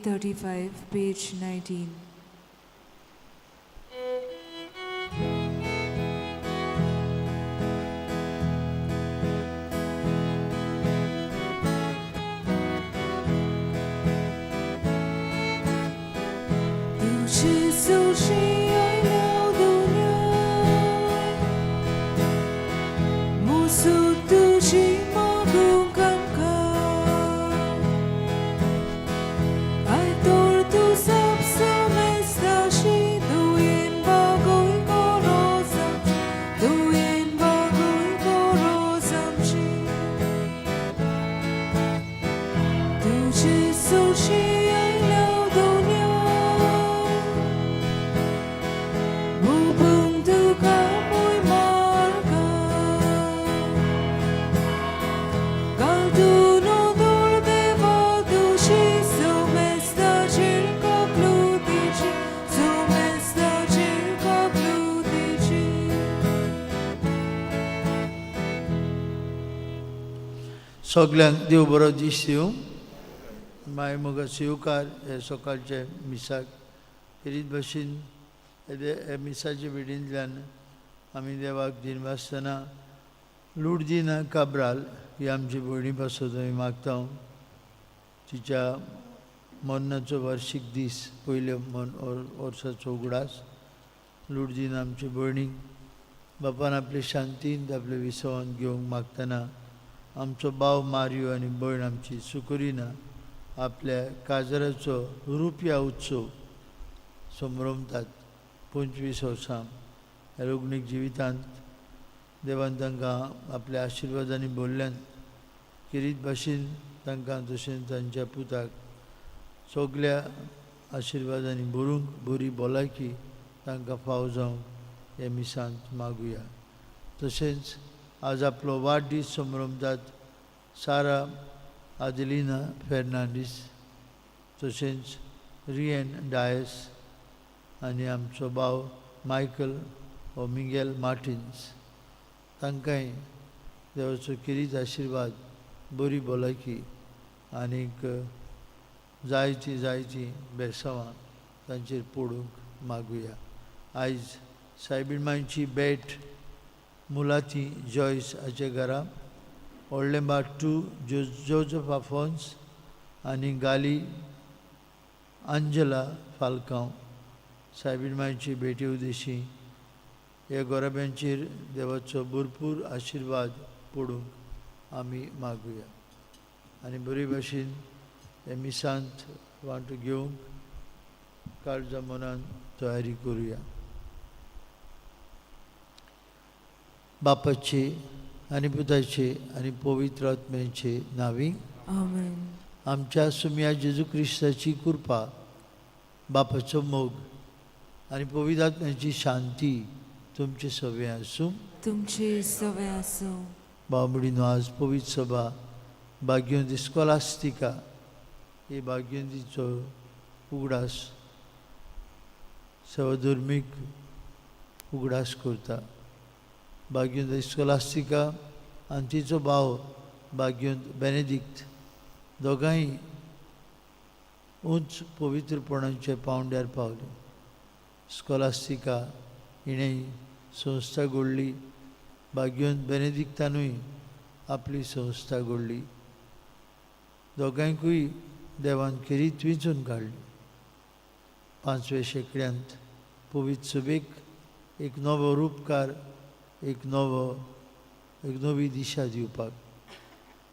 35, page 19. तुझे सुशी आयलो दुन्या, मुसू तुजी मागूंक आमकां, I तोर तूं सब समेस्ताशी, दुयेन बागोय गोरोज आमची, दुयेन बागोय गोरोज आमची. तुझे सुशी आयलो दुन्या, Bubong तुका मोय मार्गा, घालतून ओदोळ देवा तुजी, सोमेस्ताचेर कबलुतीची, सोमेस्ताचेर कबलुतीची. सगल्यांक देव बरो दीस दिवं. माय मोगा स्विकार हे सकाळचे मिसाक. खेरीत भशेन हे मिसाच्या भेटींतल्यान आमी देवाक दिनवासतना लुडदिना काब्राल ही आमची भयणी पासत आमी मागता. तिच्या मरणाचो वार्शीक दीस, पयल्या मन वर्साचो उगडास. लुडदिना आमची भयणीक बापान आपले शांतीन आपले विसवान घेवंक मागतना आमचो भाव मारियो आनी भयण आमची सुकुरिना आपल्या काजराचो रुपया उत्सव संभ्रमतात. 25 वर्सां ह्या लग्नीक जिवितांत देवान तांकां आपल्या आशिर्वादांनी भरल्यान. खेरीत भाशेन तांकां तशेंच तांच्या पुताक सगल्या आशिर्वादांनी भरूंक, बरी भलायकी तांकां फाव जावंक हे मिसांत मागुया. तशेंच आज आपलो वाडदीस संभ्रमतात सारा आदेलिना फेर्नांडीस, तशेंच रियन डायस आनी आमचो भाव मायकल हो मिगेल मार्टिन्स, तांकांय देवाचो खेरीत आशिर्वाद, बरी भलायकी आनीक जायतीं जायतीं बेसांवां तांचेर पडूंक मागुया. आयज सायबीण मांयची भेट मुलाती जॉयस हाचे घरा, व्हडलें टू जोजफ आफोन्स आनी गाली अंजला फाल्कांव, सायबीण मांयची भेटी उदेशी ह्या गोराब्यांचेर देवाचो भरपूर आशिर्वाद पडूंक आमी मागुया. आनी बरे भाशेन हे मिसांत वांटो घेवंक काळजा मनान तयारी करुया. बापाचे आनी पुताचे आनी पवित्र आत्म्याचे नांवी. आमेन. आमच्या सुमया जेजू क्रिस्ताची कृपा, बापाचो मोग आनी पवित्र आत्म्याची शांती तुमचे सगळे आसूं. तुमचे सवे आसूं. बाबडीनो, आज पवित्र सभा भाग्योंदी स्कॉलास्टिका ही भाग्योंदीचो उगडास, सवधर्मीक उगडास करता. भाग्योंद स्कॉलास्टिका आनी तिचो भाव भाग्योंत बेनेदिक्त दोगांय उंच पवित्रपणाच्या पावंड्यार पावली. स्कॉलास्टिका हिणें संस्था घडली, भाग्योंत बेनेदिक्तानूय आपली संस्था घडली. दोगांयकूय देवान खेरीत विंचून काडली. 5व्या शेंकड्यांत पवित्र सभेक एक नवो रुपकार, एक नवी दिशा दिवपाक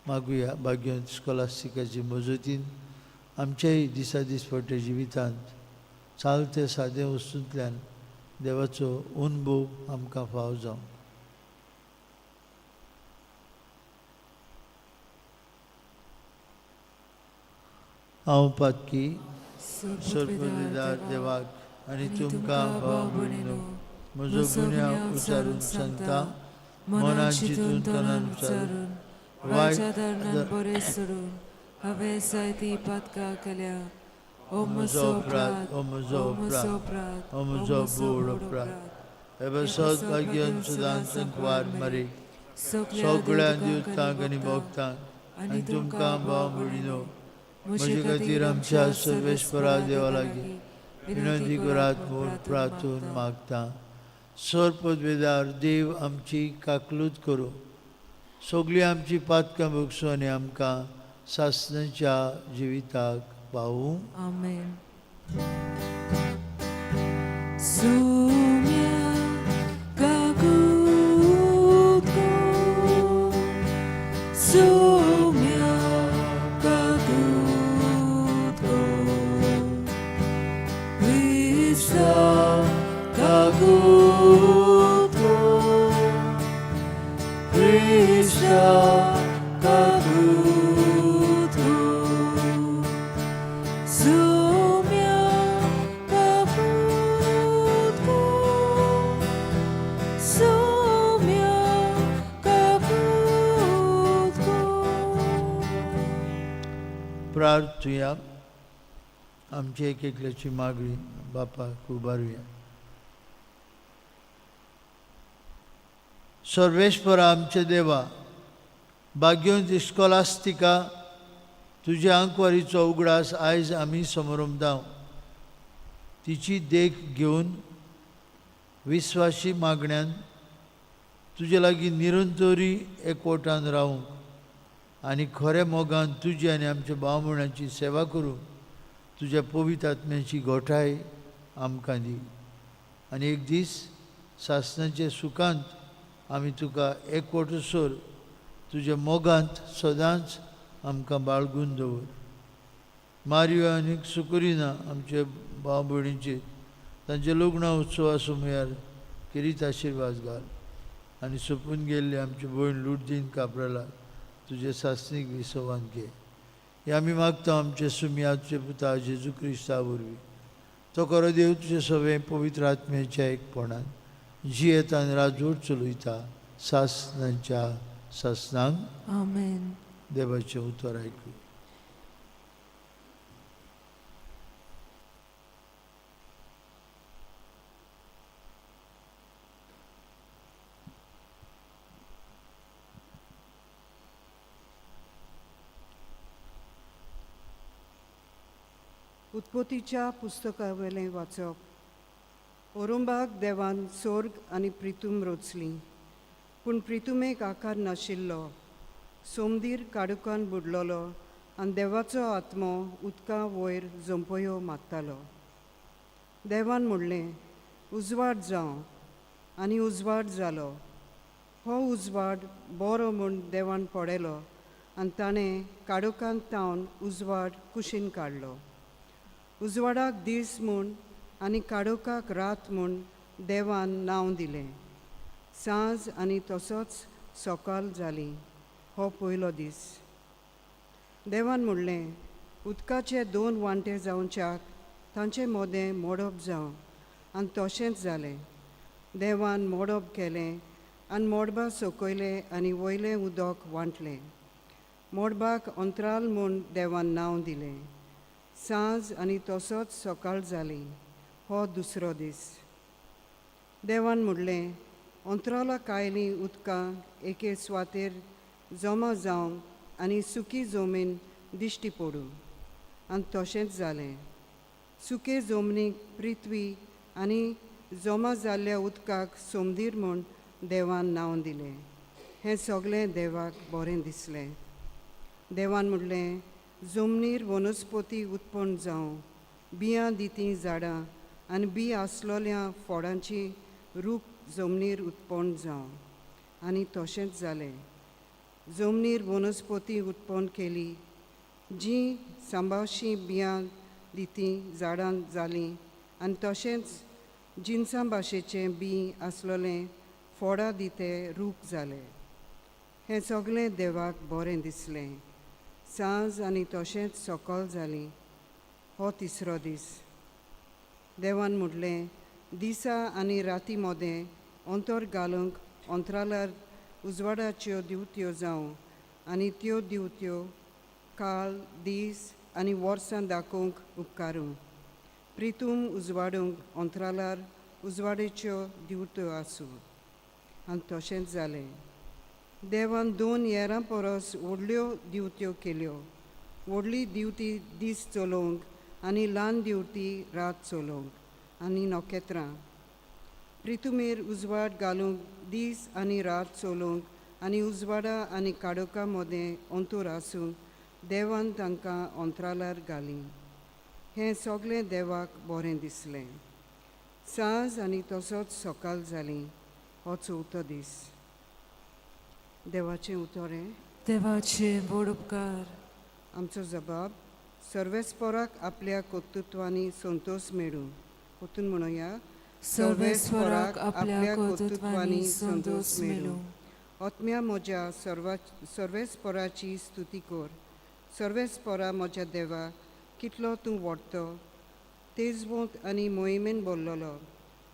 मागुया. भाग्योंत स्कॉलास्टिकाचे मजतीन आमच्याय दिसा दिसपट्ट्या जिवितांत चालते सादे वस्तूंतल्यान देवाचो अनुभव आमकां फाव जावं. हांव पातकी सर्पदिदार देवाक आनी तुमकां भाव भयणीनो म्हजो गुन्यांव उचारून सांगता. मनान चिंतून, तनान उचारून, वायट वायट धरणान बरें सोडून हांवें जायती पातकां केल्या. ओ म्हजो अपराध, ओ म्हजो अपराध, ओ म्हजो बोड अपराध. हे बसत भाग्यान सदांच संकवार मरे, सगळ्या दिवतांक आनी भोगतांक आनी तुमकां भाव भयणीनो म्हजे खातीर आमच्या सर्वेस्परा देवा लागीं विनंती करात म्हूण प्रार्थून मागता. सर पदवेदार देव आमची काकलूत करूं, सगळीं आमची पातकां भोगसूं आनी आमकां सासणाच्या जिविताक पावूं. आमेन. सुम्या काकूत करूं, सुम्या काकूत करूं, क्रिस्ता काकूत करूं, क्रिस्ता काकूत करूं, सुम्या काकूत करूं, सुम्या काकूत करूं. प्रार्थुया. आमची एक एकल्याची मागणी बापाक उबारुया. सर्वेश्वरा आमच्या देवा, भाग्यवंत इस्कोलास्तिका तुज्या आंकवारीचो उगडास आयज आमी समरमदाव. तिची देख घेवन विस्वाशी मागण्यान तुजे लागीं निरंतरी एकवटान रावंक आनी खऱ्या मोगान तुजी आनी आमच्या भाव भयणांची सेवा करूंक तुज्या पवित्र आत्म्याची गोठाय आमकां दी. आनी एक दीस सासणाचे सुखांत आमी तुका एकवटसर तुज्या मोगांत सदांच आमकां बाळगून दवर. मारियो आनी सुकुरिना आमचे भाव भयणीचेर तांचे लग्न उत्सवा सुमयार खेरीत आशिर्वाद घाल आनी सोंपून गेल्ली आमची भयण लुडदीन काब्रालाक तुजे सासणीक विसवान घे. हे आमी मागता आमचे सुमया तुजे पुता जेजू क्रिस्ता वरवीं. तो खरो देव तुजे सगळें पवित्र आत्म्याच्या एकपणान जियेता आनी राजवट चलयता सासणांच्या सासणांक. आमेन. देवाचें उतर आयकू. उत्पत्तीच्या पुस्तकावेलें वाचप. ओरुंबाक देवान सोर्ग आनी प्रितूम रचली, पूण प्रितुमेक आकार नाशिल्लो. सोमदीर काडुकान बुडलोलो आनी देवाचो आत्मो उदका वयर झोंपयो मारतालो. देवान म्हणलें, उजवाड जावं, आनी उजवाड जालो. हो उजवाड बरो म्हूण देवान पळयलो आनी ताणें काडुकान तावन उजवाड कुशीन काडलो. उजवाडाक दीस म्हूण आनी काडोकाक रात म्हूण देवान नांव दिलें. सांज आनी तसोच सकाळ जाली. हो पयलो दीस. देवान म्हणलें, उदकाचे दोन वांटे जावच्याक तांचे मोदें मोडप जावं, आनी तशेंच जालें. देवान मोडप केलें आनी मोडबा सकयलें आनी वयलें उदक वांटलें. मोडबाक अंतराल म्हूण देवान नांव दिलें. सांज आनी तसोच सकाळ जाली. हो दुसरो दीस. देवान म्हणलें, अंतराला कायलीं उदकां एके सुवातेर जमा जावंक आनी सुकी जमीन दिश्टी पडूं, आनी तशेंच जालें. सुके जमनीक पृथ्वी आनी जमा जाल्ल्या उदकाक सोमदीर म्हूण देवान नांव दिलें. हें सगळें देवाक बरें दिसलें. देवान म्हणलें, जमनीर वनस्पती उत्पन्न जावं, बियां दितीं झाडां आनी बी आसलोल्या फोडांची रूख जमनीर उत्पन्न जावं, आनी तशेंच जालें. जमनीर वनस्पती उत्पन्न केली, जीं सांबावशीं बियां दितीं झाडां जालीं, आनी तशेंच जिनसां भाशेचें बी आसलोलें फोडां दिते रूख जाले. हें सगळें देवाक बरें दिसलें. सांज आनी तशेंच सकाळ जाली. हो तिसरो दीस. देवान म्हणलें, दिसा आनी राती मोदें अंतर घालूंक अंतराळार उजवाडाच्यो दिवत्यो जावं, आनी त्यो दिवत्यो काळ दीस आनी वर्सां दाखोवंक उपकारूं. प्रितूम उजवाडूंक अंतराळार उजवाडेच्यो दिवत्यो आसूं, आनी तशेंच जालें. देवान दोन येरां परस व्हडल्यो दिवत्यो केल्यो. व्हडली दिवटी दीस चलोवंक आनी ल्हान दिवटी रात चलोवंक आनी नखेत्रां प्रितुमेर उजवाड घालूंक दीस आनी रात चलोवंक आनी उजवाडा आनी काडोका मदें अंतूर आसूंक देवान तांकां अंतरालार घाली. हें सगळें देवाक बरें दिसलें. सांज आनी तसोच सकाळ जाली. हो चवथो दीस. देवाचें उतर हें. देवाचे व्हड उपकार. आमचो जबाब सर्वेस्पोराक आपल्या कर्तृत्वांनी संतोश मेळूं. परतून म्हणुया. सर्वेस्वराक आपल्या कर्तृत्वांनी संतोष मेळूं. आत्म्या म्हज्या सर्वेस्पोराची स्तुती कर. सर्वेस्पोरा म्हज्या देवा, कितलो तूं व्हडतो, तेजवंत आनी मोहिमेन बोल्लोलो,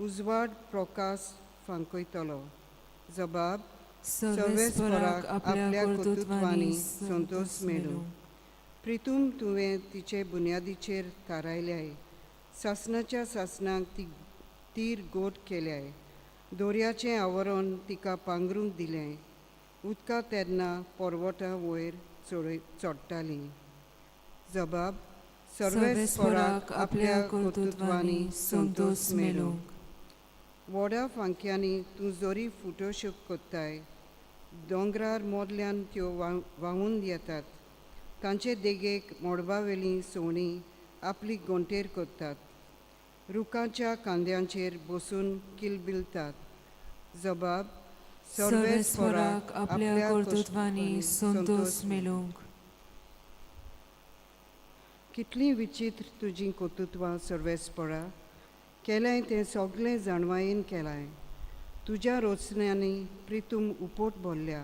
उजवाड प्रकाश फांकयतलो. जबाब सर्वेस्वराक आपल्या कर्तृत्वांनी संतोष मेळूं. प्रितूम तुवें तिचे बुन्यादीचेर थारायल्याय, सासणाच्या सासणाक ती तीर गोट केल्याय. दोरयाचें आवरण तिका पांगरूंक दिलें. उदकां तेन्ना पर्वटा वयर चडटालीं. जबाब सर्वेस्वराक आपल्या कर्तृत्वांनी संतोष मेळूं. व्हडा फांक्यांनी तूं जरी फुटोश्यो कोत्ताय, दोंगरार मोदल्यान त्यो व्हांवून येतात. तांचे देगेक मोडबावेलीं सवणीं आपली गोंटेर करतात, रुखाच्या कांद्यांचेर बसून किलबिलतात. जबाब सर्वेस्वराक आपल्या कर्तृत्वांनी संतोष मेळूंक. कितलीं विचित्र तुजीं कर्तृत्वां सर्वेस्परा, केलें तें सगळें जाणवायेन केलां. तुज्या रचण्यांनी प्रितूम उपोट भरल्या.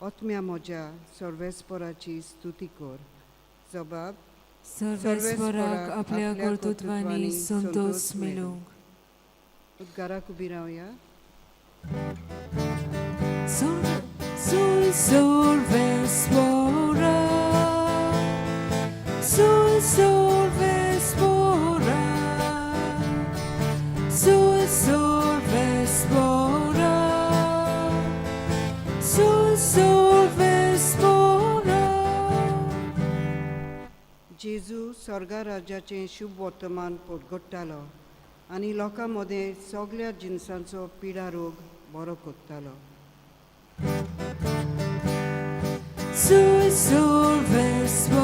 आत्म्या म्हज्या सर्वेस्पराची स्तुती कर. जबाब सर्वेस्वराक आपल्या कर्तृत्वांनी संतोष मेळूंक. उद्गाराक उबी रावया. Sul solvespora, sul solvespora, sul solvespora, sul solvespora. जेजू स्वर्गा राज्याचें शुभ वर्तमान परगट्टालो आनी लोकां मदें सगळ्या जिनसांचो पिडा रोग बरो करतालो. Sul solvespora,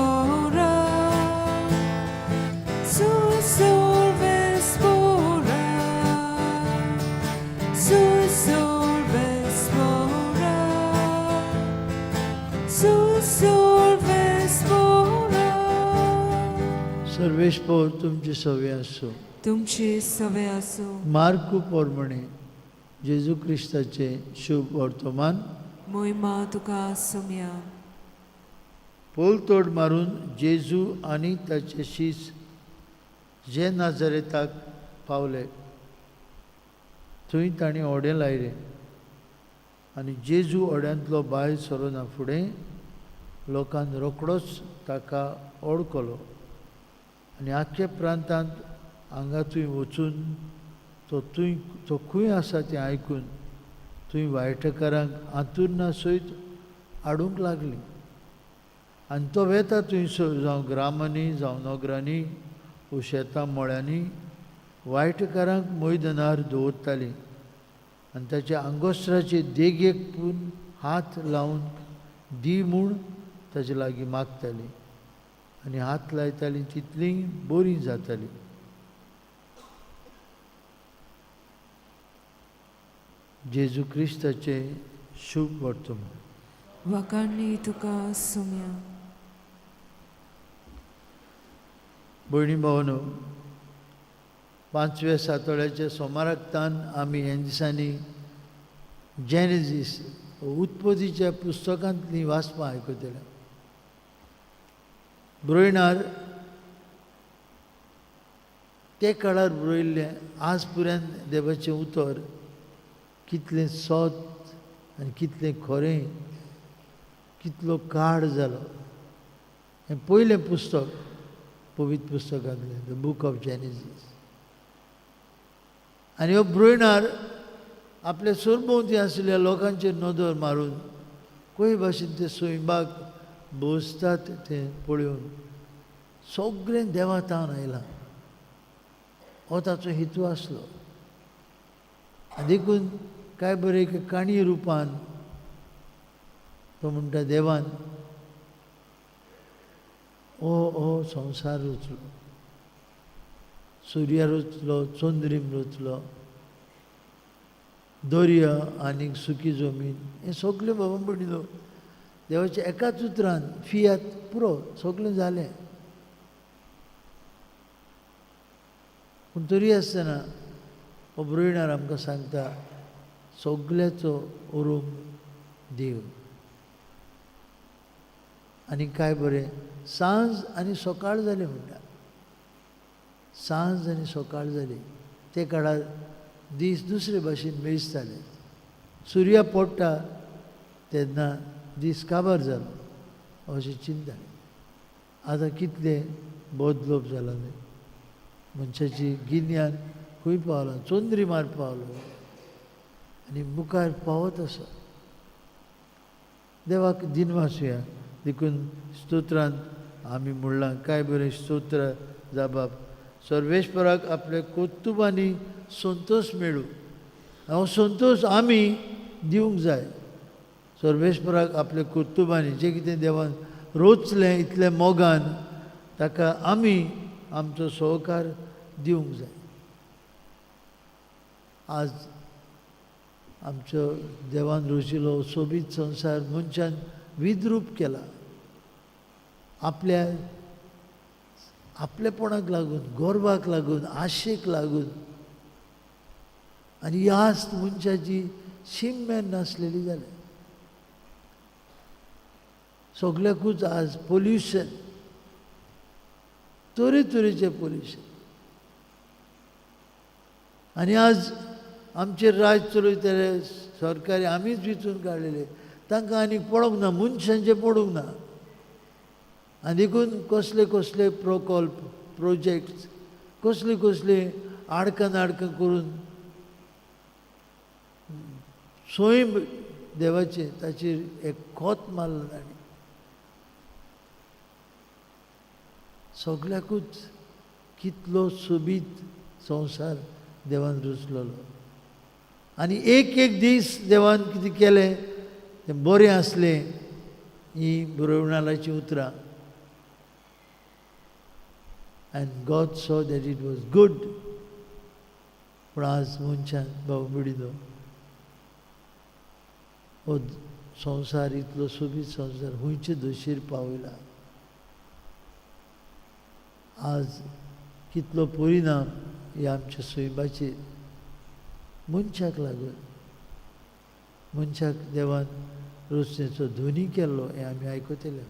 sul solvespora, sul solvespora, sul solvespora. सर्वेस्पोर तुमचे सवे आसूं. तुमचे सवे आसूं. मार्कू पोरमणे जेजू क्रिस्ताचें शुभ वर्तमान. मोहिमा तुका सुमया. पोलतोड मारून जेजू आनी ताचे शीस जे नाजरेताक पावले थंय तांणी होडें लायलें आनी जेजू होड्यांतलो भायर सरोना फुडें लोकान रोखडोच ताका ओडकलो आनी आख्खे प्रांतांत हांगा थंय वचून तो खंय आसा तें आयकून थंय वायटकारांक आंतुरना सयत हाडूंक लागली. आनी तो वेता थंयसर जावं ग्रामांनी जावं नगरांनी वो शेतां मळ्यांनी वायटकारांक मैदानार दवरतालीं आनी ताच्या आंगोस्त्राचे देगेक पूण हात लावन दी म्हूण ताचे लागीं मागतालीं आनी हात लायतालीं तितलीं बरीं जातालीं. जेजू क्रिस्ताचें शुभ वर्तमान. वाकांनी तुका सुमया. भयणी भावनो, पांचव्या सातोळ्याच्या सोमाराक तान आमी ह्या दिसांनी जेनेसीस उत्पत्तीच्या पुस्तकांतलीं वाचपां आयकतले. बरयणार ते काळार बरयल्लें आज पर्यंत देवाचें उतर कितलें सत आनी कितलें खरें, कितलो काळ जालो. हें पयलें पुस्तक पवित्र पुस्तकांतलें, the book of Genesis. आनी हो बरयणार आपल्या सरभोंवती आशिल्ल्या लोकांचेर नदर मारून खंय भाशेन ते सैमाक बसतात तें पळोवन सगळें देवा तावन आयलां हो ताचो हेतू आसलो. आनी देखून काय बरें एक काणी रुपान तो म्हणटा देवान हो हो संवसार रचलो, सुर्या रचलो, चंद्रीम रचलो, दर्या आनीक सुकी जमीन, हें सगळें बाबा म्हणिल्लो देवाच्या एकाच उतरान फियात पुरो सगळें जालें. पूण तरी आसतना हो बरोयणार आमकां सांगता सगल्याचो उरूंक देव. आनी काय बरें सांज आनी सकाळ जालें म्हणटा, सांज आनी सकाळ जाली. ते काळार दीस दुसरे भाशेन मेजताले. सुर्या पडटा तेन्ना दीस काबार जालो अशें चिंतताले. आतां कितलें बदलोप जालां तें, मनशाची गिन्यान खंय पावलां, चंद्री मार पावलो आनी मुखार पावत आसा. देवाक दिनवासुया. देखून स्तोत्रांत आमी म्हणलां काय बरें स्तोत्र जाबाब सर्वेश्वराक आपल्या कर्तुबांनी संतोश मेळूं. हो संतोश आमी दिवंक जाय. सर्वेश्वराक आपल्या कर्तुबांनी जें कितें देवान रोचलें इतलें मोगान ताका आमी आमचो सहकार दिवंक जाय. आज आमचो देवान रोचिल्लो सोबीत संवसार मनशान विद्रूप केला. आपल्या आपलेपणाक लागून, गर्वाक लागून, आशेक लागून आनी यास्त मनशाची शीम नासलेली जाल्या. सगल्याकूच आज पोल्युशन, तरेतरेचें पोल्युशन. आनी आज आमचेर राज चलयतले सरकारी आमीच विचून काडलेले, तांकां आनी पडोंक ना, मनशांचें पडूंक ना. आनी देखून कसले कसले प्रकल्प, प्रोजेक्ट्स, कसले कसले आडकां नाडकां करून सैम देवाचें ताचेर एक खोत मारलां ताणें. सगल्याकूच कितलो सोबीत संवसार देवान रचलेलो. आनी एक एक दीस देवान कितें केलें तें बरें आसलें. हीं बरोवणालाचीं उतरां. And God saw that it was good. पूण आज मनशान बाबा बुडिल्लो हो संवसार इतलो सोबीत संवसार खंयचे दशेर पावयला. आज कितलो परिणाम ह्या आमच्या सैमाचेर मनशाक लागून. मनशाक देवान रचनेचो ध्वनी केल्लो हें आमी आयकतले.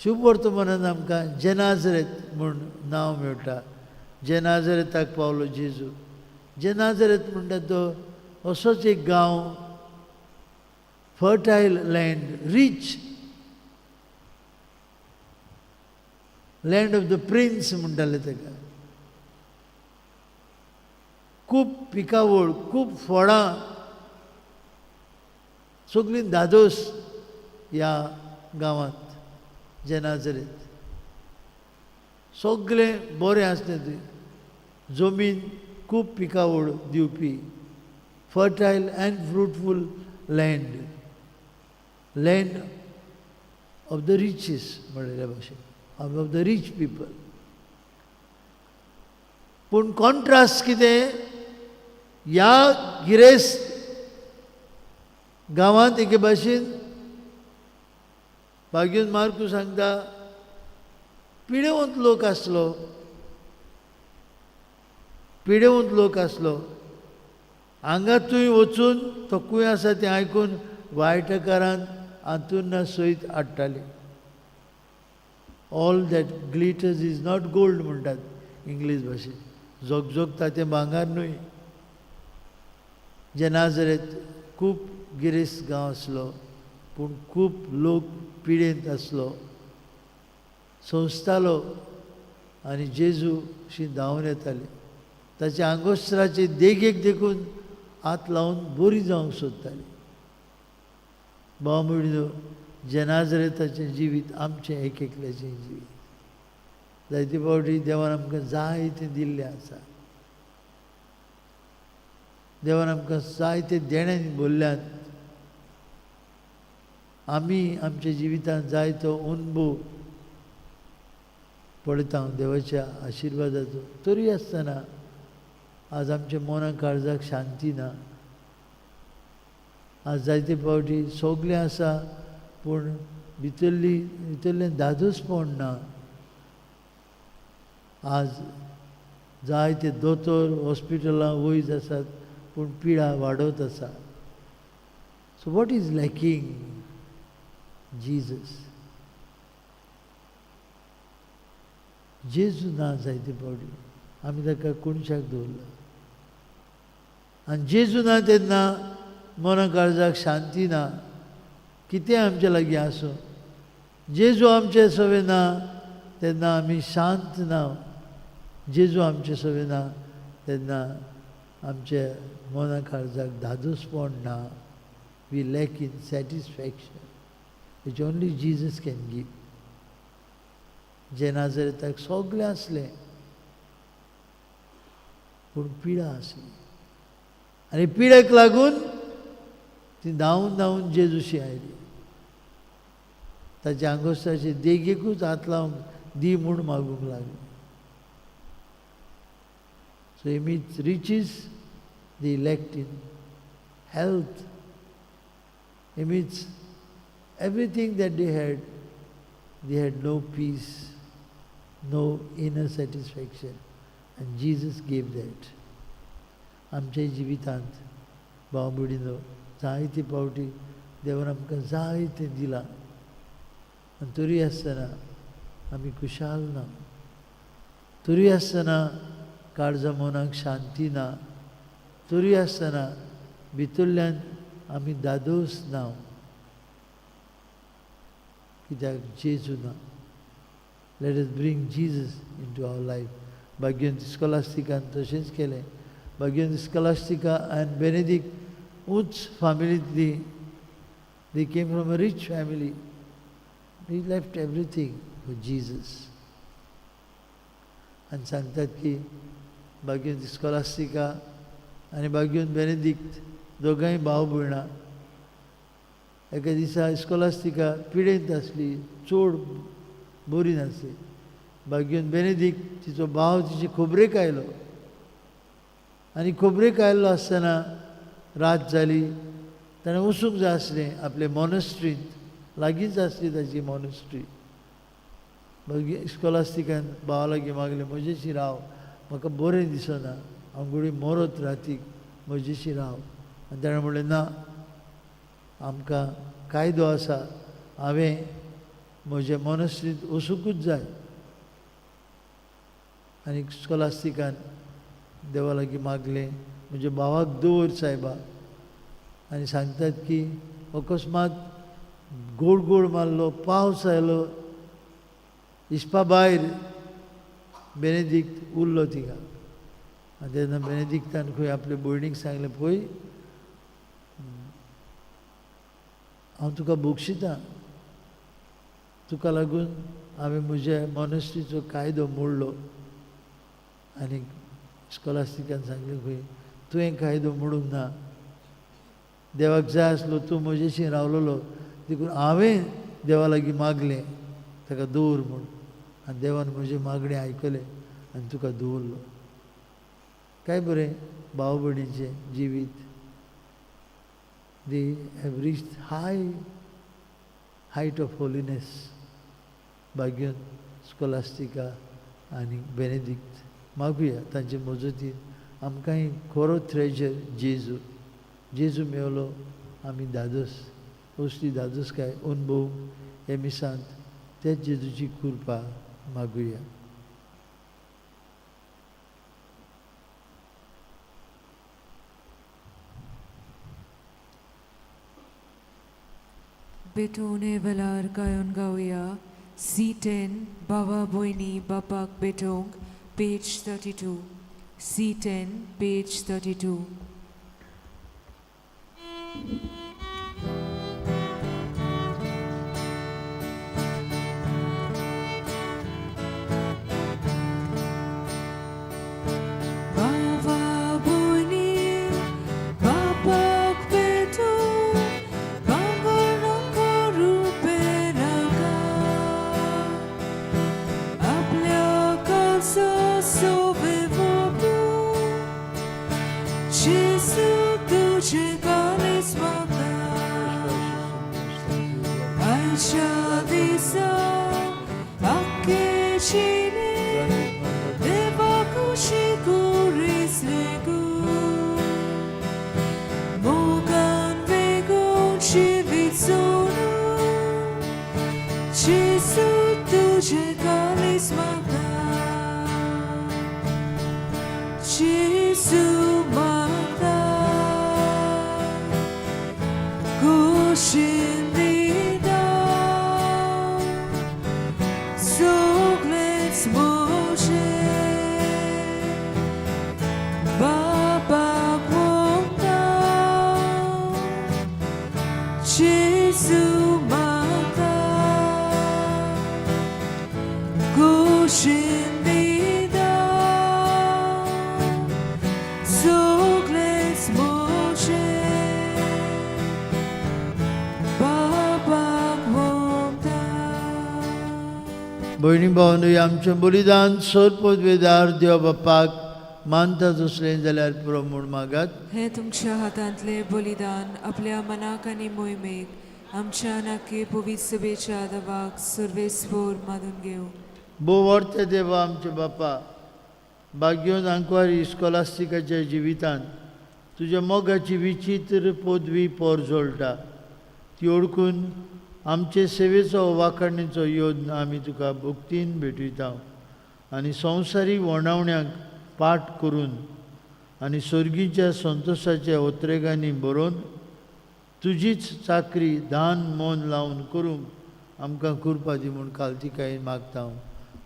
शुभवर्तमानान आमकां जेनाजरेत म्हूण नांव मेळटा. जेनाजरेताक पावलो जेजू. जेनाजरेत म्हणटा तो असोच एक गांव, fertile land, rich land of the prince म्हणटाले ताका. खूब पिकावळ, खूब फळां, सगळीं धादोस ह्या गांवांत जेनाजरेत. सगळें बरें आसलें थंय. जमीन खूब पिकावळ दिवपी, fertile and fruitful land, land of the riches म्हणलेल्या भाशेन, ऑफ the rich people. पूण कॉन्ट्रास्ट कितें, ह्या गिरेस्त गांवांत एके भाशेन भाग्योन मार्कू सांगता पिडेवंत लोक आसलो, पिडेवंत लोक आसलो. हांगा थंय वचून तो खंय आसा तें आयकून वायटकारान आंतुरना सयत हाडटाले. All that glitters is not gold म्हणटात इंग्लीश भाशेन. झगझगता तें भांगर न्हय. जेनाजरेत खूब गिरेस्त गांव आसलो, पूण खूब लोक पिडेंत आसलो, सोंसतालो. आनी जेजू शी धांवन येताले, ताच्या आंगोस्त्राचे देगेक देखून हात लावन बरी जावंक सोदताली. भाव म्हणलो जेनाजरेताचें जिवीत आमचें एक एकल्याचें जिवीत. जायते फावटी देवान आमकां जायतें दिल्लें आसा, देवान आमकां जायते देण्यांनी भरल्यात. आमी आमच्या जिवितांत जायतो अनुभव पळयता देवाच्या आशिर्वादाचो, तरी आसतना आज आमच्या मनाक काळजाक शांती ना. आज जायते फावटी सगळें आसा पूण भितरलें दादोसपण ना. आज जायते दोतोर हॉस्पिटलां वयज आसात पूण पिडा वाडत आसा. So what is lacking? Jesus. जेजू ना जायते फावटी आमी ताका कोणशाक दवरला आनी जेजू ना तेन्ना मना काळजाक शांती ना. कितें आमच्या लागीं आसूं, जेजू आमचे सवे ना तेन्ना आमी शांत ना. जेजू आमचे सवे ना तेन्ना आमच्या मना काळजाक धादोसपण ना. We lack in satisfaction which only Jesus can give. जे नाजरेताक सगळें आसलें पूण पिडा आसली आनी पिडेक लागून ती धांवून धांवून जेजूशी आयली. ताच्या आंगोस्ताचे देगेकूच हात लावंक दी म्हूण मागूंक लागली. So he meets riches, the elect in health. He meets everything that they had. They had no peace, no inner satisfaction, and Jesus gave that. आमच्या जिवितांत भाव भयणीनो जायते फावटी देवान आमकां जायतें दिलां आनी तरी आसतना आमी खुशाल ना, तरी आसतना काळजा मनाक शांती ना, तरी आसतना भितरल्यान आमी दादोस ना. कित्याक जेजू ना. Let us bring Jesus into our life. भाग्यवंत स्कॉलास्टिकान तशेंच केलें. भाग्यवंत स्कॉलास्टिका आनी बेनेदीक उंच फामिलींतली. They came from a rich family. They left everything for Jesus. आनी सांगतात की भाग्यवंत स्कॉलास्टिका आनी भाग्यवंत बेनेदीक दोगांय भाव भयणां. एका दिसा स्कॉलास्टिका पिडेंत आसली, चड बरी नासली. भाग्यवंत बेनेदीक तिचो भाव तिचे खबरेक आयलो आनी खबरेक आयल्लो आसतना रात जाली. ताणें वचूंक जाय आसलें आपले मॉनेस्ट्रींत, लागींच आसली ताची मॉनेस्ट्री. मागीर स्कॉलास्टिकान भावा लागीं मागलें, म्हजेशी राव, म्हाका बरें दिसना, हांव घोडी मरत रातीक, म्हजेशी राव. आनी ताणें म्हणलें ना, आमकां कायदो आसा, हांवें म्हजे मॉनेस्ट्रींत वचुंकूच जाय. आनी स्कॉलास्टिकान देवा लागीं मागलें, म्हज्या भावाक दवर सायबा. आनी सांगतात की अकस्मात गोड गोड मारलो, पावस आयलो, हिसपा भायर बेनेदीक उरलो थिंगा. आनी तेन्ना बेनेदिक्तान खंय आपले भयणीक सांगलें, पळय हांव तुका बक्षितां, तुका लागून हांवें म्हज्या मॉनेस्ट्रीचो कायदो मोडलो. आनी स्कॉलास्टिकान सांगलें, खंय तुवें कायदो मोडूंक ना, देवाक जाय आसलो तूं म्हजेशी रावलेलो, देखून हांवें देवा लागीं मागलें ताका दवर म्हूण, आनी देवान म्हजें मागणें आयकलें आनी तुका दवरलो. काय बरें भाव भयणीचें जिवीत. They have reached high height of holiness. भाग्यवंत स्कॉलास्टिका आनी बेनेदिक्त मागुया तांचे मजतीन आमकांय खरो ट्रेजर जेजू, जेजू मेवलो आमी दादोस, असली दादोसकाय अनुभव हे मिसांत तेच जेजूची कृपा मागुया. बेटोने वेलार गायन गावया. C10 बाबा भयणी बापाक बेटोंक, page 32. C10 page 32. तुजें कालीज मागता जेजू मागता कुशीन दिता सगळेंच म्हजें बापाक वता जेजू मागता कुशीन दिता सगळेंच म्हजें बापाक वता. भयणी भावंडो, आमचें बलिदान सोर पदवेदार देव बापाक मानता तसलें जाल्यार पुरो म्हूण मागात. हे तुमच्या हातांतले बलिदान आपल्या मनाक आनी मोहिमेक आमच्या नाके पवित्र सभेच्या दवाक सर्वेस्पोर मानून घेवं. भोव देवा आमच्या बापा, भाग्योन आंकवारी इस्कॉलास्टिकाच्या जिवितांत तुज्या मोगाची विचित्र पदवी पोर जोडटा ती ओळखून आमचे सेवेचो वाखाणीचो योद्न आमी तुका भक्तीन भेटयता आनी संवसारीक वणावण्यांक पाठ करून आनी सर्गीच्या संतोशाच्या ओत्रेगांनी बरोवन तुजीच चाकरी दान मन लावन करूंक आमकां कृपा दी म्हूण कालतिकायेन मागता हांव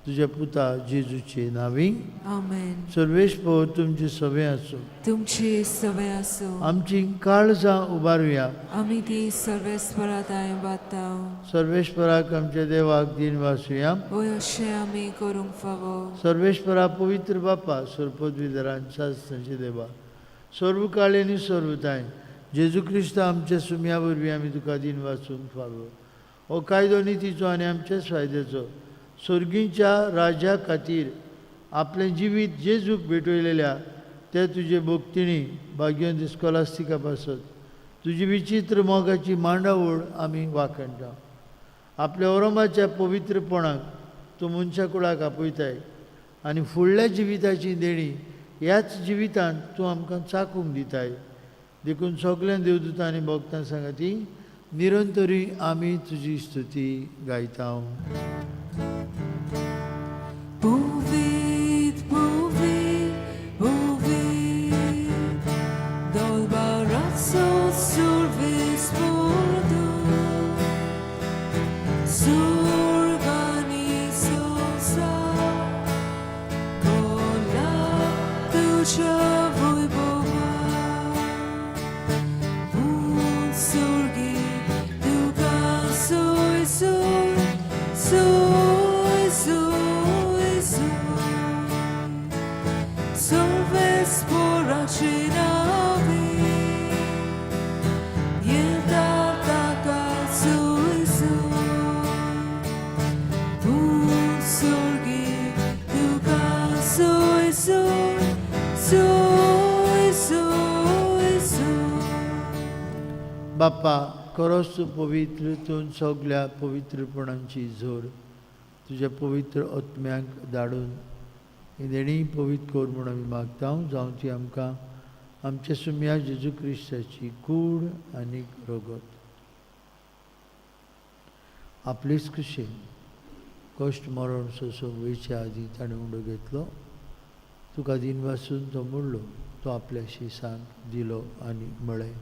तुज्या पुता जेजूचे नांवी. आमेन. सर्वेस्पर तुमचे सवे आसूं. तुमची सवय आसूं. आमची काळजां उबारुया. आमी ती सर्वेस्परा दाय बाता. सर्वेस्पराक आमच्या देवाक दिन वासुया. वय, अशें आमी करूंक फावो. सर्वेस्परा, पवित्र बापा, सर्वपदवीधरान शास्त्रांचे देवा, सर्व काळे आनी सर्वताय जेजू क्रिस्त आमच्या सुम्या वरवीं आमी तुका दिन वाचूंक फावो. हो कायदो नितीचो आनी आमच्याच फायद्याचो. सर्गीच्या राजा खातीर आपलें जिवीत जेजूक भेटयलेल्या ते तुजे भक्तिणी भाग्योन इस्कॉलास्टिका पासत तुजी विचित्र मोगाची मांडावळ आमी वाखणटा. आपल्या ओरमाच्या पवित्रपणाक तूं मनशा कुळाक आपयताय आनी फुडल्या जिविताची देणी ह्याच जिवितांत तूं आमकां चाकूंक दिताय. देखून सगळ्या देवदूतां आनी भक्तां सांगाती निरंतरी आमी तुजी स्तुती गायता. पवित्र, पवित्र, पवित्र, दरबाराचो सर्वेस्पर तूं, स्वर्ग आनी संवसार भरला तुज्या वैभवान. उत्सर्गी तुका सोय सोय सोय सोय सोय, सर्वेस्पराचे नांवे येता ताका सोय सोय. उत्सर्गी तुका सोय सोय सोय सोय सोय. बाप्पा, खरोच तूं पवित्र. तूं सगल्या पवित्रपणांची जोर. तुज्या पवित्र आत्म्याक धाडून ही देणी पवित्र कर म्हूण आमी मागता, जावं ती आमकां आमच्या सुम्या जेजू क्रिस्ताची कूड आनी रगत. आपलेच कुशेन कश्ट मरण सोंसूंक वयच्या आदीं ताणें उंडो घेतलो, तुका दिनवासून तो मोडलो, तो आपल्या शिसांक दिलो आनी म्हळें,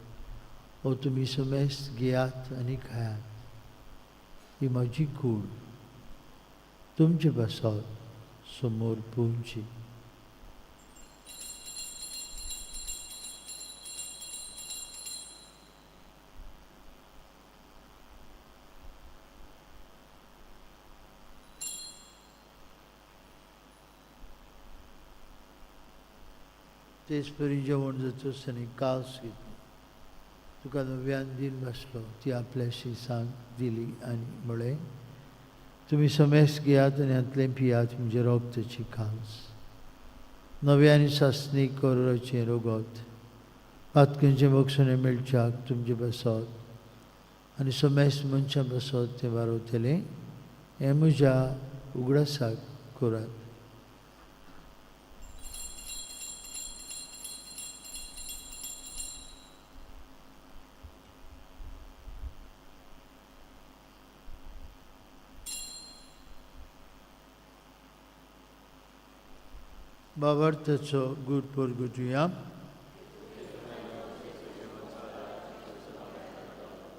हो तुमी समेस्त घेयात आनी खायात. ही म्हजी कूड तुमचे पासत समोर पुंची. तेच परी जेवण जातच ताणें कास घेतली, तुका नव्यान दिन बसलो, ती आपल्या शिसांक दिली आनी म्हळें, तुमी समेस्त घेयात आनी हातलें पियात. म्हणजे रोगताची कांस, नव्या आनी सासणीक करोराचें रोगत. पातकेंचें बक्षणें मेळच्याक तुमचे बसत आनी समेस्त मनशां बसत तें वारवतलें. हें म्हज्या उगडासाक करात. बाबार्थाचो गूट परगटुया.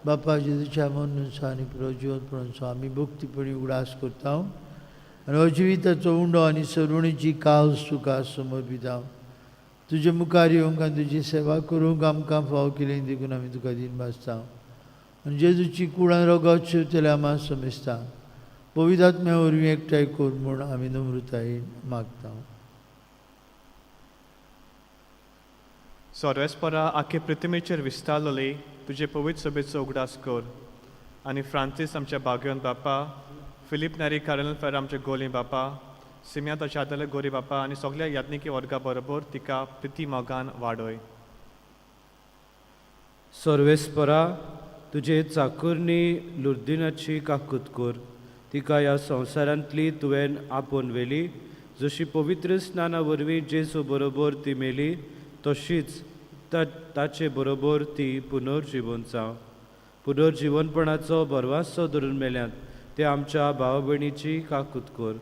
बापा जेजूच्या मरणाचो आनी प्रजीवनपणाचो आमी भक्तीपणी उगडास करता आनी हो जिविताचो उंडो आनी सरुणीची कास तुका समर्पिता. तुजे मुखार येवंक आनी तुजी सेवा करूंक आमकां फावो केली देखून आमी तुका दीन भासता आनी जेजूची कुडान रगत शिवतले आमा समेस्ता पवित्र आत्म्या वरवीं एकठांय कर म्हूण आमी नम्रतायेन मागता. सोर्वेस्परा आखे पृथ्वीचेर विस्तारलेली तुजे पवित्र सभेचो उगडास कर आनी फ्रांसीस आमच्या बागयोन बापा, फिलीप नारी कार्नल फेर आमच्या गोली बापा, सिमिया तशादले गोरी बापा आनी सगल्या याज्ञिकी वर्गा बरोबर तिका प्रिती मोगान वाडय. सर्वेस्परा तुजे चाकुरनी लुर्दिनाची काकूत कर, तिका ह्या संवसारांतली तुवें आपोवन व्हेली. जशी पवित्र स्नाना वरवीं जेजू बरोबर ती मेली तशीच ताचे बरोबर ती पुनर्जिवन जावं. पुनर्जिवनपणाचो भरवासो धरून मेल्यात ते आमच्या भाव भयणीची काकूत कर,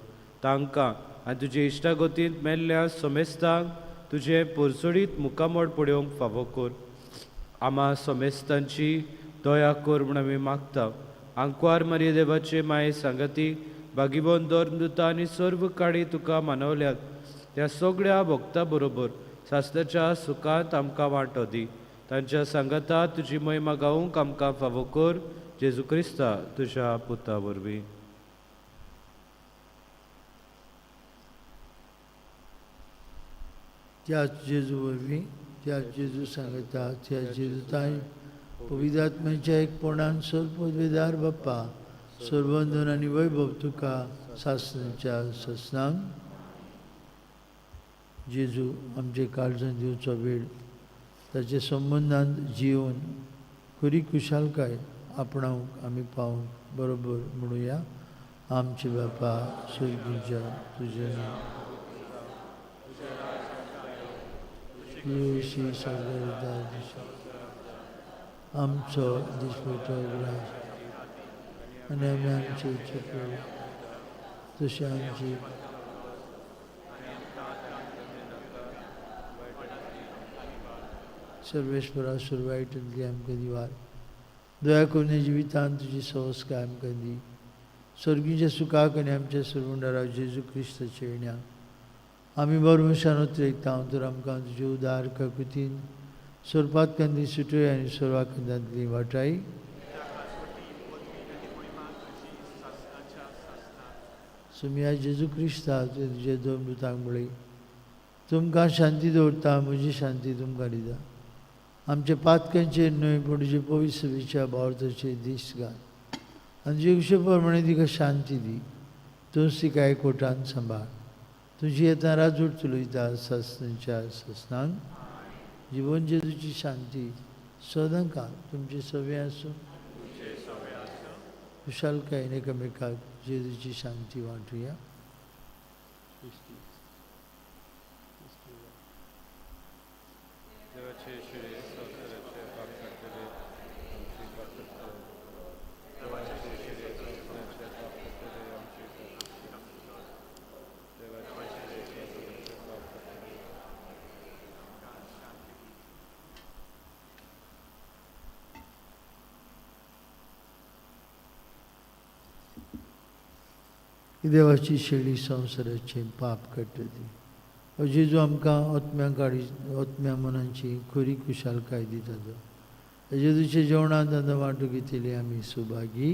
तांकां आनी तुजे इश्टागतींत मेल्ल्या समेस्तांक तुजें परसोडीत मुखामळ पळोवंक फावो कर. आमा समेस्तांची दया कर म्हूण आमी मागता. आंकवार मारिये देवाचे माये सांगाती भागीवन दर मृता आनी सर्व काळी तुका मानवल्यात त्या सगळ्या भक्ता बरोबर सासणाच्या सुखांत आमकां वांटो दी. तांच्या सांगाता तुजी महिमा गावूंक आमकां फावो कर, जेजू क्रिस्ता तुज्या पुता वरवीं. त्याच जेजू वरवीं, त्याच जेजू सांगता, त्याच जेजू ताय पवित्र आत्म्याच्या एकपणान सर्वपदवेदार बाप्पा सर्वंदन आनी वैभव तुका सासणाच्या ससनांक. जेजू आमचे काळजान दिवचो वेळ ताचे संबंदान जिवन खरी खुशालकाय आपणावंक आमी पावूंक बरोबर म्हणुया. आमचे बापा सर्गीच्या तुजें नांव आमचो दिसपटो ग्रास आनी आमी आमचे चुकले तशें आमची सर्वेश्वरा सुरवायटंतली आमकां दिवार दया करून जिवितांत तुजी संस्कार आमकां दी. सर्गीच्या सुखाक आनी आमच्या सर्वंडारा जेजू क्रिस्ताच्या येण्या आमी बरमशान उतरेकता तर आमकां तुजे उदार काकुतीन सोरपात कंदी सुटय आनी सोरवा कंदांतली वाटाय. सुमिया जेजू क्रिस्ता तुजे दोन दुतांक म्हळी तुमकां शांती दवरता, म्हजी शांती तुमकां दिता. आमच्या पातकांचेर न्हय पूण तुजे पवित्र सभेच्या भावार्थाचेर दीस घाल आनी तुजे कुशे प्रमाणे तिका शांती दी. तूंच तिका एकवटान सांबाळ. तुजी येता राजूट चलयता सासणाच्या ससनांक. जिवन जेजूची शांती सदांकाळ तुमचे सवे आसूं. खुशालकायेन एकामेकाक जेजूची शांती वांटुया. देवाची शेळी संवसाराचें पाप काडटा ती. जेजू आमकां आत्म्या काडी आत्म्या मनांची खरी खुशालकाय दिता. तो जेजूच्या जेवणांत आतां वांटो घेतली आमी सुभागी.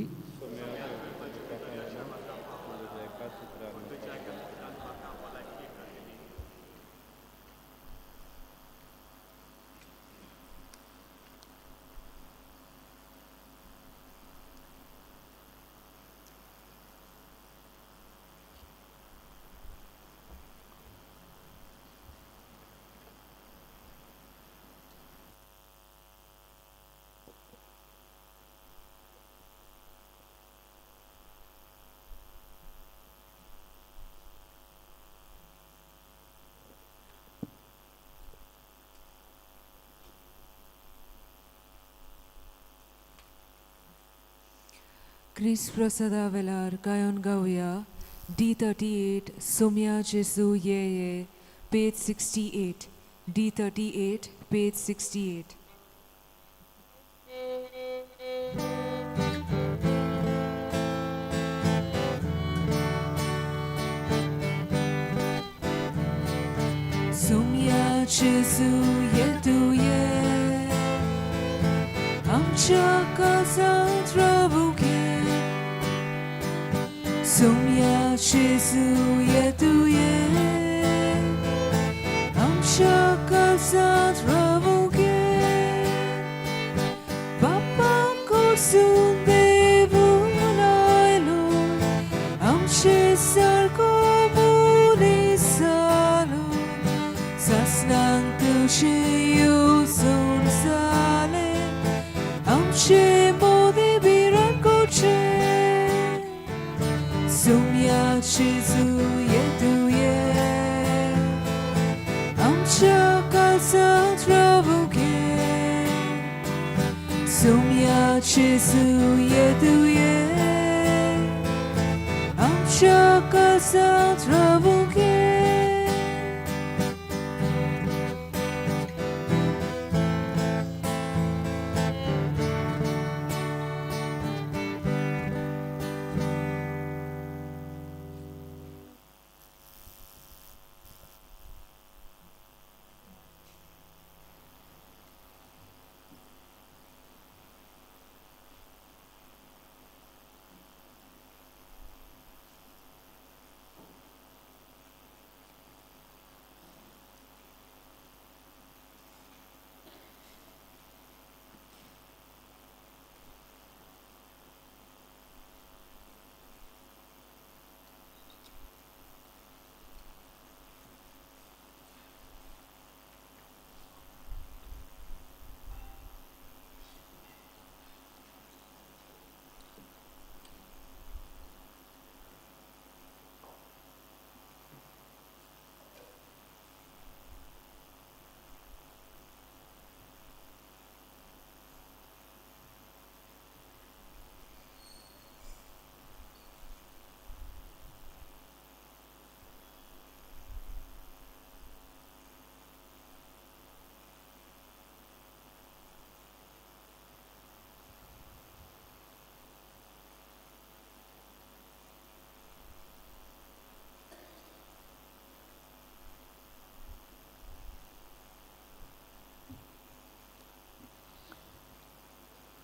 क्रिस्त प्रसादा वेलार गायोन गावया D 38 Somya Jesu ये ये page 68. D38, page 68. Soumya जेजू ये तुये आमच्या काळजांत रावूंक ये. सोम्या जेजू ये तुये आमच्या काळजांत रावूंक ये. बापा कडसून देवून आयलो आमचे सारको मनीस जालो. सासणांक तुजें येवजण जालें आमचे मोदी भिरांत करचें. सोम्या जेजू ये तुये आमच्या काळजांत रावूंक ये. सोम्या जेजू ये तुये आमच्या काळजांत रावूंक ये.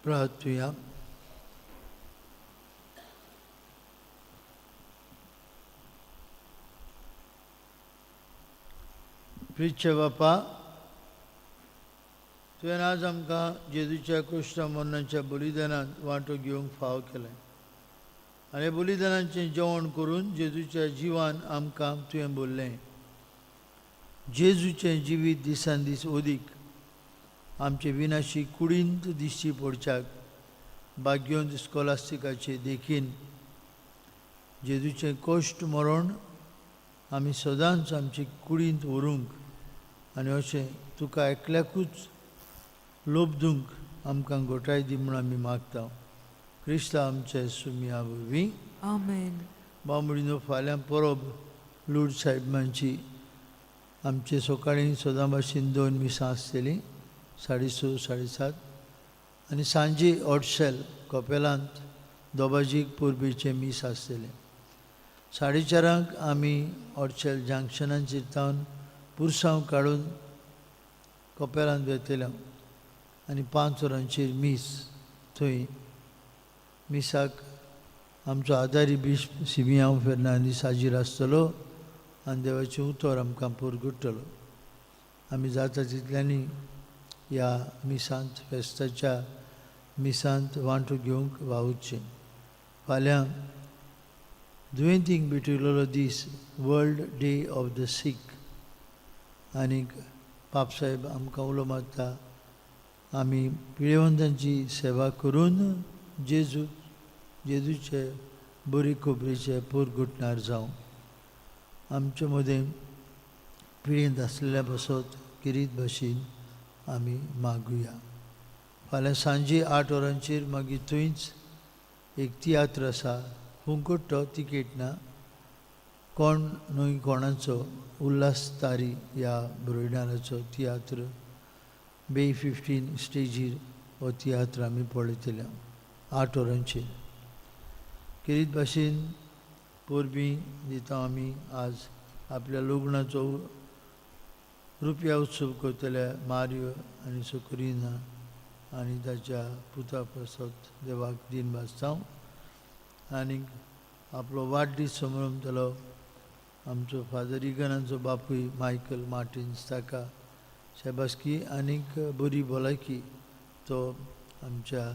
प्रार्थुया. प्रिचे बापा, तुवें आज आमकां जेजूच्या कृष्ण मरणाच्या बलिदानांत वांटो घेवंक फाव केलें आनी बलिदानाचें जेवण करून जेजूच्या जिवान आमकां तुवें बोल्लें. जेजूचें जिवीत दिसान दीस अदीक आमचे विनाशी कुडींत दिश्टी पडच्याक भाग्योंत स्कॉलास्टिकाचे देखीन जेजूचें कश्ट मरण आमी सदांच आमचे कुडींत व्हरूंक आनी अशें तुका एकल्याकूच लोबदूंक आमकां गोठाय दी म्हूण आमी मागता. क्रिस्ता आमचे सुमया वरवीं. आमेन. बांबुळीनो फाल्यां परब लूड साहेबांची आमचे सकाळीं सदां भाशेन 2 मिसां आसतलीं, 6:30 7:30 आनी सांजे ऑडशेल कपेलांत दोबाजीक परबेचें मीस आसतलें. 4:30 आमी ऑडशेल जंक्शनाचेर तावन पुरसांव काडून कपेलांत वेतले आनी 5 वरांचेर मीस. थंय मिसाक आमचो आदारी बिश्प सिमियांव फेर्नांदीस हाजीर आसतलो आनी देवाचें उतर आमकां पुरगुट्टलो. आमी जाता तितल्यांनी ह्या मिसांत फेस्ताच्या मिसांत वांटो घेवंक वावुरचें. फाल्यां दुयेंतींक भेटयलेलो दीस, world day of the sick, आनीक पापसाहेब आमकां उलो मारता आमी पिळेवंतांची सेवा करून जेजूचे बरी खबरीचे पुरगुटणार जावं. आमचे मदें पिळेंत आसलेल्या पासत किरीत भाशेन आमी मागुया. फाल्यां सांजे 8 वरांचेर मागीर थंयच एक तियात्र आसा, फुंकट तो तिकेट ना, कोण न्हय कोणाचो उल्हास तारी ह्या बरोयणाराचो तियात्र मे 15 स्टेजीर हो तियात्र आमी पळयतले 8 वरांचेर. खेरीत भाशेन परबीं दिता आमी आज आपल्या लग्नाचो रुपया उत्सव करतल्या मारियो आनी सोकरिना आनी ताच्या पुता पासत देवाक दीन भाजता आनी आपलो वाडदीस समरंभतलो आमचो फादर इगनाचो बापूय मायकल मार्टिन्स ताका शाबासकी आनीक बरी भलायकी. तो आमच्या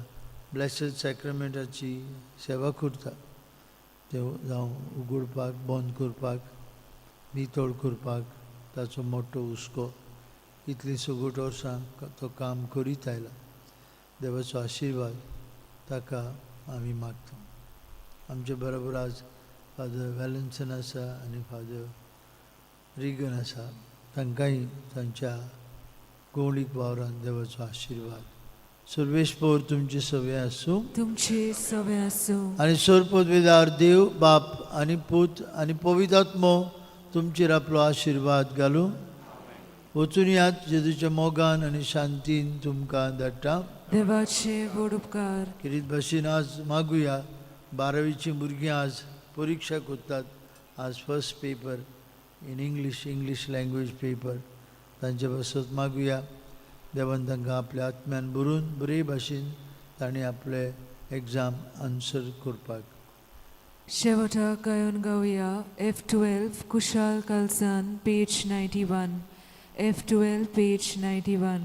ब्लेसड सॅक्रमेंटाची सेवा करता, ते जावं उगडपाक, बंद करपाक, नितळ करपाक ताचो मोटो हुस्को. इतलीं सगट वर्सां तो काम करीत आयला. देवाचो आशिर्वाद ताका आमी मागता. आमचे बरोबर आज फादर वॅलन्सन आसा आनी फादर रिगन आसा. तांकांय तांच्या गवळीक वावरान देवाचो आशिर्वाद. सर्वेस्पोर तुमचे सवे आसूं. तुमचे सवे आसूं. आनी सोरपदवेदार देव बाप आनी पूत आनी पवित्र तुमचेर आपलो आशिर्वाद घालूं. वचून यात जेजूच्या मोगान आनी शांतीन तुमकां धाडटा. देवाचे व्हड उपकार. खेरीत भाशेन आज मागुया, बारावीचीं भुरगीं आज परिक्षा करतात. आज first paper in English, English language paper. तांचे पासत मागुया, देवान तांकां आपल्या आत्म्यान भरून बरे भाशेन तांणी आपले एग्जाम आन्सर करपाक. शेवटाक गायन गावया F12 Kushal Kalsan, page 91. F12, page 91.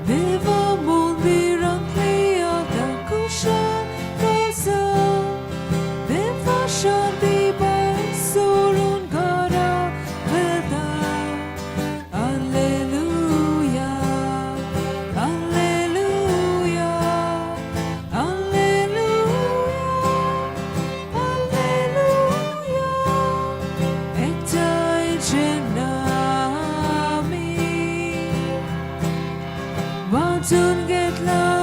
देवा मंदिरांतली आतां कुशाल कालसान, देवा शांती भायर सोडून घरा वता. Alleluia, alleluia, alleluia, alleluia. एकठांय जेन्ना आमी वांटून घेतला.